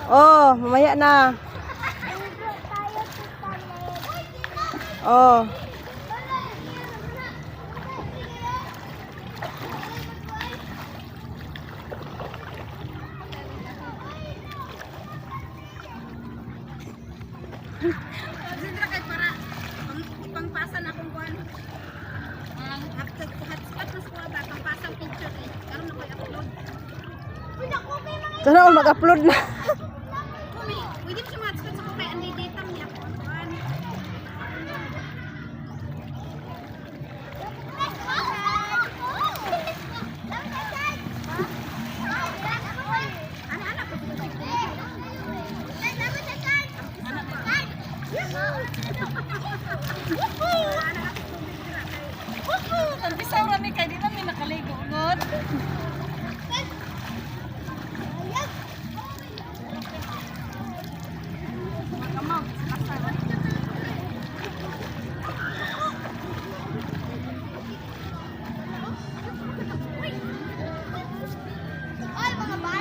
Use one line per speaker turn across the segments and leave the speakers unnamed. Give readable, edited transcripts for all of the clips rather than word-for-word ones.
Oh, mamaya na.
Tayo, Tita Meg.
Oh.
Sindra kay para pangpasa na akong kuan. Ang hotspot mas kuha ba pangpasang picture eh. Karon na ko'y upload.
Sana all mag-upload na.
Kumi, pwede mo siya hotspot sa ko kay andi data niya ako ang kuan. Ana ana ko.
Tampisaw rami kay di na mi nakaligo gud.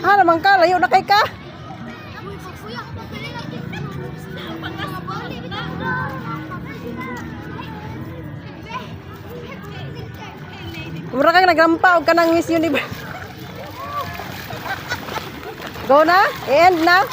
Ha, naman ka, layo na kay ka. Mura kang nagrampa og kanang Miss Universe. Go na? End na?